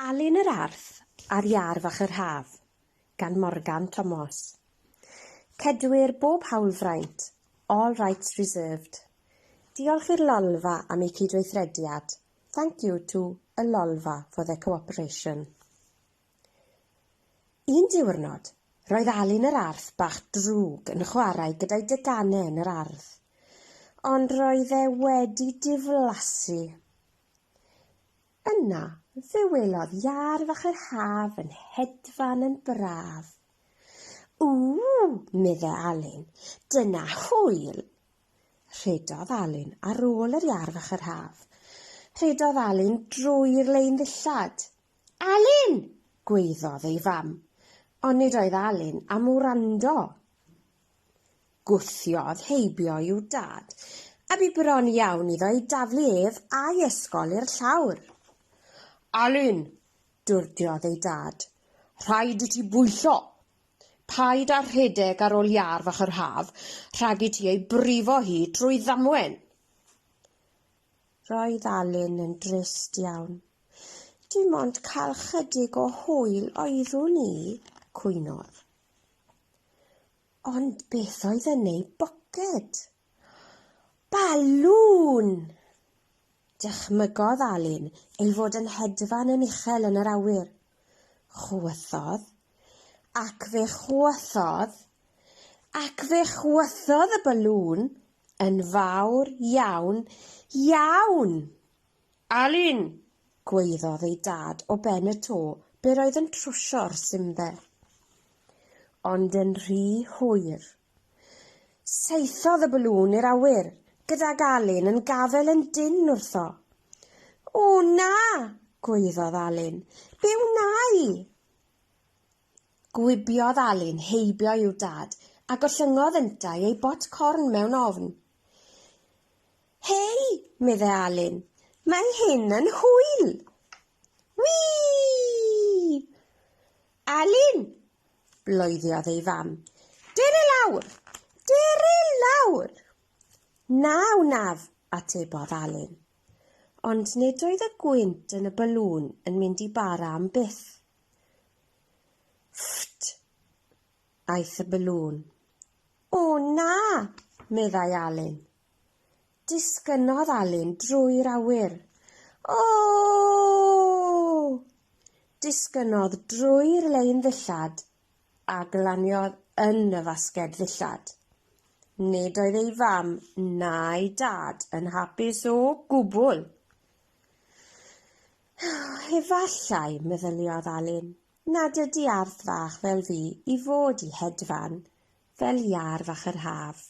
Alun yr Arth a'r Iâr Fach yr Haf gan Morgan Tomos. Cedwir bob hawlfraint, all rights reserved. Diolch i'r Lolfa am eu cydweithrediad, thank you to Y Lolfa for their cooperation. Un diwrnod, roedd Alun yr Arth bach drwg yn chwarae gyda'i deganau yn yr ardd. Ond roedd e wedi diflasu. Yna, fe welodd iâr fach yr haf yn hedfan yn braf. Ww, medde Alun, dyna hwyl! Rhedodd Alun ar ôl yr iâr fach yr haf. Rhedodd Alun drwy'r lein ddillad. Alun! gwaeddodd ei fam, ond nid oedd Alun am wrando. Gwthiodd heibio i'w dad, a bu bron iawn iddo ei daflu ef a'i ysgol i'r llawr. Alun! dwrdiodd ei dad, rhaid i ti bwyllo! Paid â rhedeg ar ôl iâr fach yr haf, rhag i ti ei brifo hi trwy ddamwen! Roedd Alun yn drist iawn. Dim ond cael chydig o hwyl oeddwn i, cwynodd. Ond beth oedd yn ei boced? Balŵn! Dychmygodd Alun ei fod yn hedfan yn uchel yn yr awyr. Chwythodd, ac fe chwythodd, ac fe chwythodd y balŵn yn fawr iawn, iawn! Alun! gwaeddodd ei dad o ben y to ble roedd yn trwsio'r simdde. Ond yn rhy hwyr. Saethodd y balŵn i'r awyr, gydag Alun yn gafael yn dynn wrtho. O na! gwaeddodd Alun. Be wna i? Gwibiodd Alun heibio i'w dad a gollyngodd yntau ei bot corn mewn ofn. Hei, medde Alun, mae hyn yn hwyl! Wii! Alun! bloeddiodd ei fam. Dere lawr! Dere lawr! Na wnaf, atebodd Alun. Ond nid oedd y gwynt yn y balŵn yn mynd i bara am byth. Ffft! Aeth y balŵn. O na! meddai Alun. Disgynnodd Alun drwy'r awyr. O! Disgynnodd drwy'r lein ddillad a glaniodd yn y fasged ddillad. Nid oedd ei fam na'i dad yn hapus o gwbl. Efallai, meddyliodd Alun, nad ydy arth fach fel fi i fod i hedfan fel iâr fach yr haf.